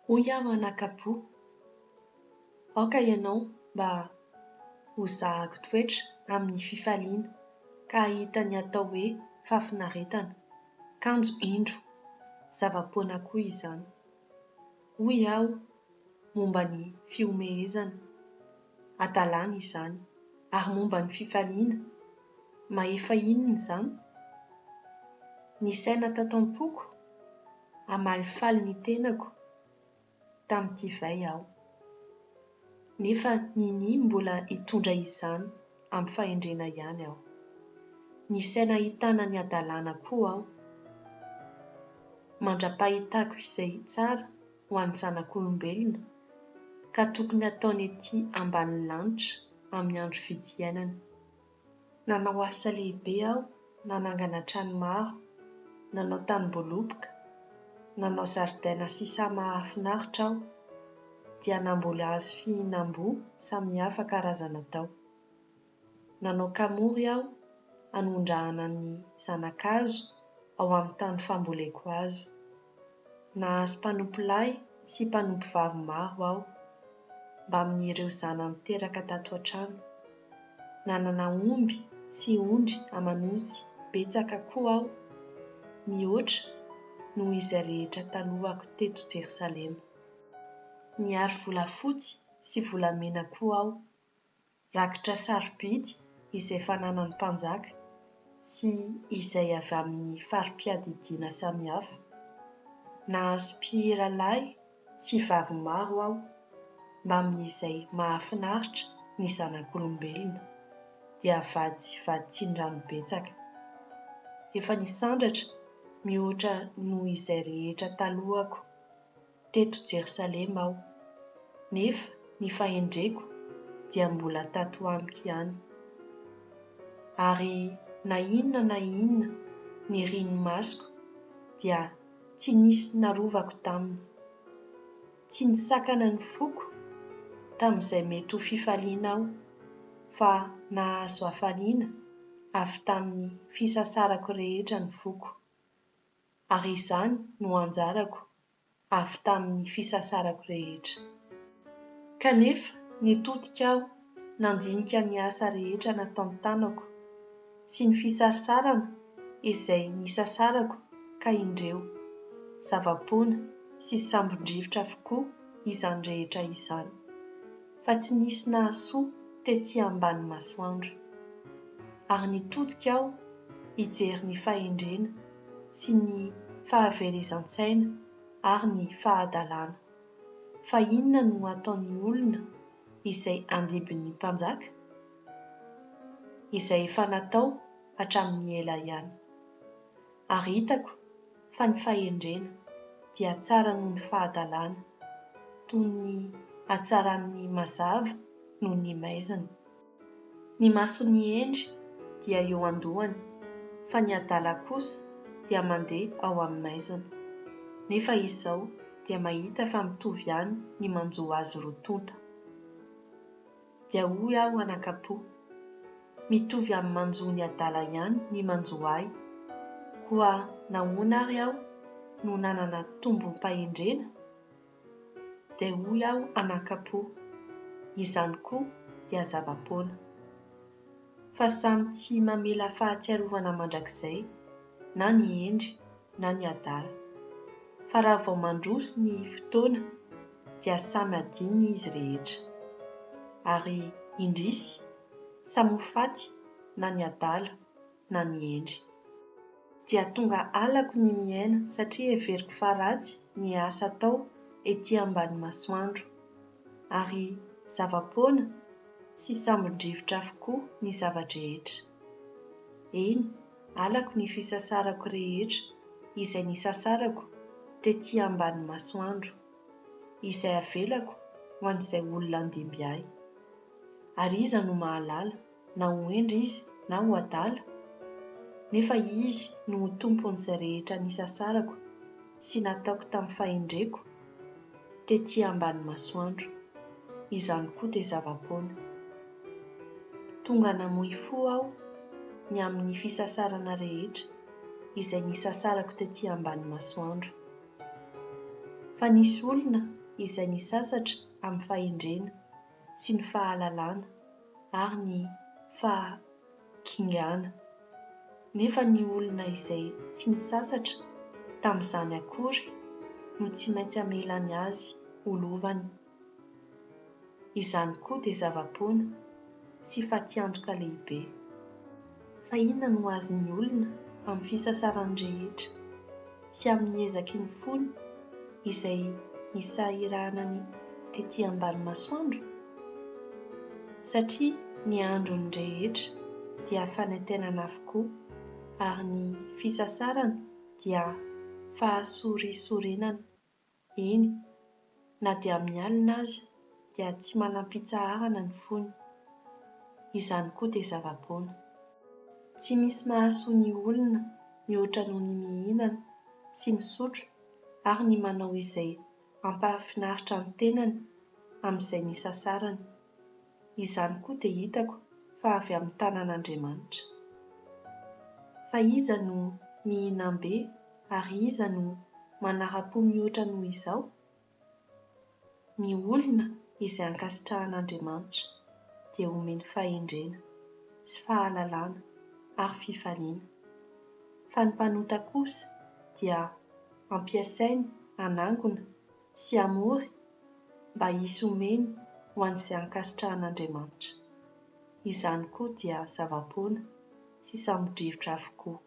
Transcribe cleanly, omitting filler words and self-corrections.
Hoy aho anakam-po, Aoka ianao mba hozahako toetra amin'ny fifaliana ka hahita ny atao hoe fahafinaretana, kanjo indro, zava-poana koa izany. Hoy aho momba ny fihomehezana, Hadalana izany, ary momba ny fifaliana, mahefa inona izany? Nisaina tato am-poko hamalifaly ny tenako tamin'ny divay aho, nefa ninia mbola hitondra izany amin'ny fahendrena ihany aho. Nisaina hitana ny hadalana koa aho, mandra-pahitako izay tsara ho an'ny zanak'olombelona ka tokony hataony ety ambanin'ny lanitra amin'ny andro vitsy iainany. Nanao asa lehibe aho, nanangana trano maro, nanao tanimboaloboka, nanao zaridaina sy saha mahafinaritra aho, dia namboly hazo fihinam-boa samihafa karazana tao. Nanao kamory aho hanondrahana ny zana-kazo ao amin'ny tany famboleko hazo. Nahazo mpanompolahy sy mpanompovavy maro aho, mbamin'ireo zanany teraka tato an-trano. Nanana omby sy ondry aman'osy betsaka koa aho, mihoatra noho izay rehetra talohako teto Jerosalema. Nihary volafotsy sy volamena koa aho, rakitra sarobidy izay fananan'ny mpanjaka sy izay avy amin'ny fari-piadidiana samihafa. Nahazo mpihira lahy sy vavy maro aho, mbamin'izay mahafinaritra ny zanak'olombelona, dia vady sy vaditsindrano betsaka. Efa nisandratra mihoatra noho izay rehetra talohako teto Jerosalema aho, nefa ny fahendreko dia mbola tato amiko ihany. Ary na inona na inona nirin'ny masoko dia tsy nisy narovako taminy. Tsy nisakana ny foko tamin'izay mety ho fifaliana aho, fa nahazo hafaliana avy tamin'ny fisasarako rehetra ny foko. Ary izany no anjarako avy tamin'ny fisasarako rehetra. Kanefa nitodika aho nandinika ny asa rehetra nataon'ny tanako, sy ny fisasarana izay nisasarako ka indreo, zava-poana sy sambon-drivotra avokoa izany rehetra izany, fa tsy nisy nahasoa tetỳ ambany masoandro. Ary nitodika aho hijery ny fahendrena sy ny fahaverezan-tsaina ary ny fahadalana. Fa inona no ataon'ny olona izay andibin'ny mpanjaka? Izay efa natao hatramin'ny ela ihany. Ary hitako fa ny fahendrena dia tsara noho ny fahadalana, toy ny hatsaran'ny mazava noho ny maizina. Ny mason'ny hendry dia eo an-dohany, fa ny adala kosa dia mandeha ao amin'ny maizina. Nefa izao dia mahita fa mitovy ihany ny manjo azy roa tonta. Dia hoy aho anakam-po, Mitovy amin'ny manjo ny adala ihany ny manjo ahy, koa nahoana ary aho no nanana tombom-pahendrena? Dia hoy aho anakam-po, Izany koa dia zava-poana. Fa samy tsy mamela fahatsiarovana mandrakizay na ny hendry na ny adala. Fa raha vao mandroso ny fotoana dia samy adino izy rehetra. Ary indrisy, samy ho faty na ny adala na ny hendry. Dia tonga halako ny miaina satria heveriko fa ratsy ny asa atao ety ambany masoandro. Ary zava-poana sy sambon-drivotra avokoa ny zava-drehetra. Eny, halako ny fisasarako rehetra izay nisasarako tety ambany masoandro, izay avelako ho an'izay olona handimby ahy. Ary iza no mahalala na ho hendry izy na ho adala? Nefa izy no ho tompon'izay rehetra nisasarako sy nataoko tamin'ny fahendreko tety ambany masoandro. Izany koa dia zava-poana. Tonga namoy fo aho ny amin'ny fisasarana rehetra izay nisasarako tety ambany masoandro. Fa nisy olona izay nisasatra amin'ny fahendrena sy ny fahalalana ary ny fahakingana, nefa ny olona izay tsy nisasatra tamin'izany akory no tsy maintsy hamelany azy ho lovany. Izany koa dia zava-poana sy fatiantoka lehibe. Fa inona no azon'ny olona amin'ny fisasarany rehetra sy amin'ny ezaky ny fony izay nisahiranany tetỳ ambany masoandro? Satria ny androny rehetra dia fanaintainana avokoa ary ny fisasarany dia fahasorisorenana. Eny, na dia amin'ny alina aza dia tsy manam-pitsaharana ny fony. Izany koa dia zava-poana. Tsy misy mahasoa ny olona mihoatra noho ny mihinana sy misotro ary ny manao izay hampahafinaritra ny tenany amin'izay nisasarany. Izany koa dia hitako fa avy amin'ny tanan'Andriamanitra. Fa iza no mihinam-be ary iza no manara-po mihoatra noho izao? Ny olona izay ankasitrahan'Andriamanitra dia omeny fahendrena sy fahalalana ary fifaliana. Fa ny mpanota kosa dia ampiasainy hanangona sy hamory mba hisy homeny ho an'izay ankasitrahan'Andriamanitra. Izany koa dia zava-poana sy sambo-drivotra avokoa.